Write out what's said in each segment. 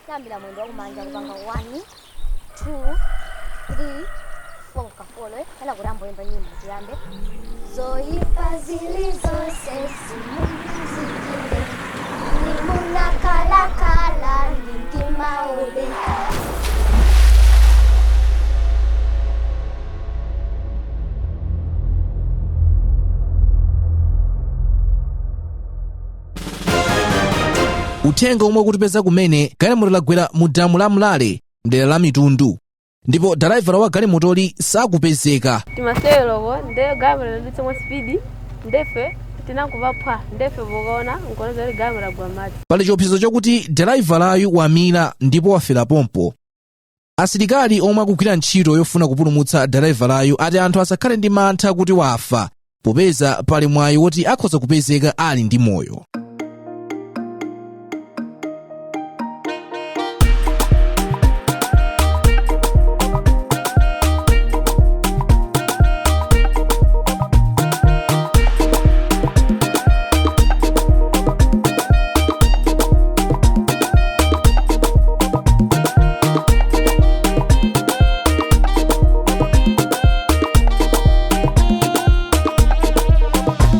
Tiyambira mwendo wakumanja kupanga 1 2 3 4 kafolo kana kuramboimba nyimbo tiyambe. Zoyipa zilizonse zimuzikile nimunakalakala ndindimaobe. Uthenga omwe ukutipeza kumene, galimoto lagwera mu damu la Mlale mdera la Mitundu ndipo dalaivala wa galimotoli sakupezeka. Timaseweloko nde galimoto linadutsa mwa speed, ndefe tinangova phwa, ndefe pokaona nkuona zoti galimoto lagwa m'madzi. Pali chiopsezo chokuti dalaivalayu wamira ndipo wafera pompo. Asilikali omwe akugwira ntchito yofuna kupulumutsa dalaivalayu ati anthu asakhale ndi mantha kuti wafa popeza pali mwayi woti akhoza kupezeka ali ndi moyo.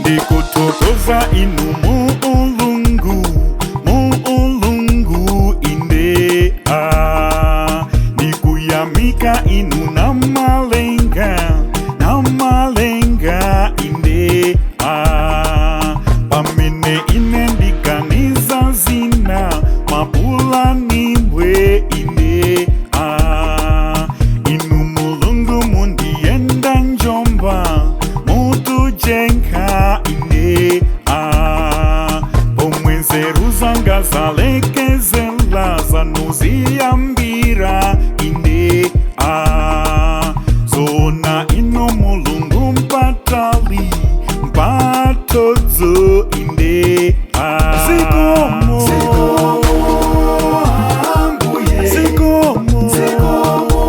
Ndikuthokoza inu Mulungu, Mulungu inde a ndikuyamika inu Namalenga, Namalenga inde a pamene ine ndiganiza zina mapulani mbwe inde a inu Mulungu mundiyenda njomba mutujenka ine a pomwe nzeru zanga zalekezela zanuziyambira ine a zona ino Mulungu mpatali mpatodzo ine a zikomo Ambuye, zikomo, zikomo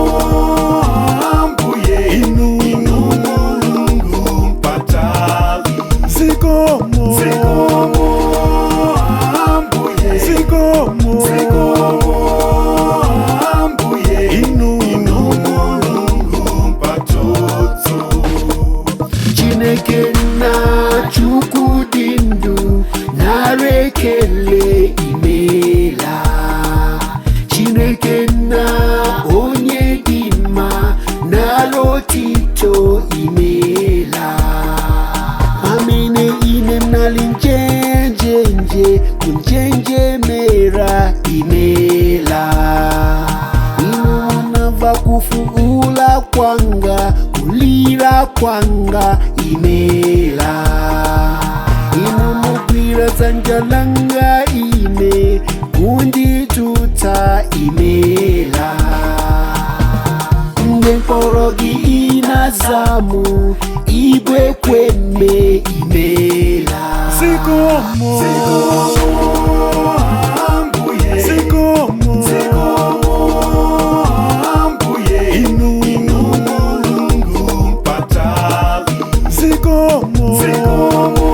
Ambuye, inu inu Mulungu mpatali, zikomo, zikomo Ambuye, zikomo, zikomo Ambuye, inu inu Mulungu mpatodzo. Chineke nna, Chukwu dị ndụ, nara ekele, imela. Chineke nna, onye dị mma, nara otito, imela. Amene ine mnali njenjenje kunjenjemera, imela. Inu munamva kufuula kwanga, kulira kwanga, imela. Inu mugwira dzanja langa ine kundituta, imela. Mgbe mkpọrọ gị ịnazamu igwe kweme, imela. Zikomo, Ambuye, zikomo, zikomo Ambuye, inu inu Mulungu mpatali, zikomo, zikomo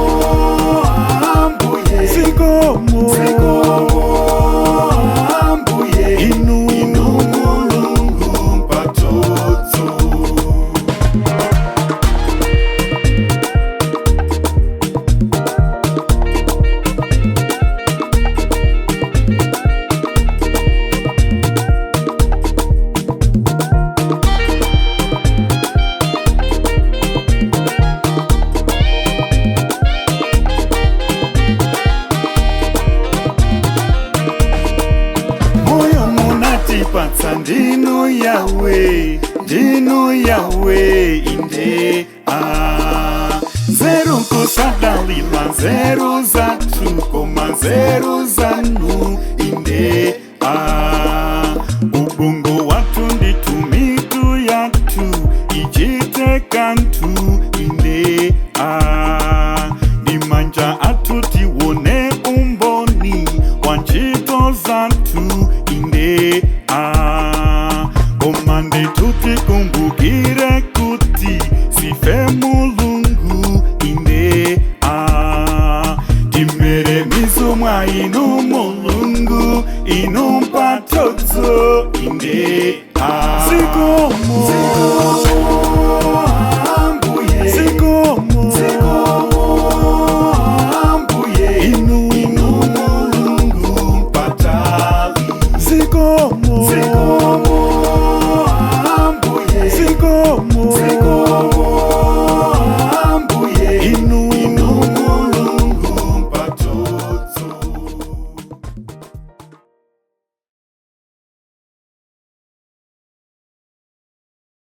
Ambuye, zikomo, zikomo Ambuye, inu inu Mulungu mpatodzo. Moyo munatipatsa ndinu Yawe, ndinu Yawe inde a nzeru nkusadalila nzeru zathu koma nzeru zanu inde a ubongo wathu ndithu mitu yathu ichite kanthu inde a ndi manja athu tiwone umboni wa ntchito zathu inde a koma ndithu tikumbukire kuti sife Mulungu inde a timere mizu mwa inu Mulungu. Mulungu inu mphatso inde ah. Zikomo, zikomo ambuye, zikomo, zikomo ambuye, inu, inu Mulungu mpatali, zikomo, zikomo.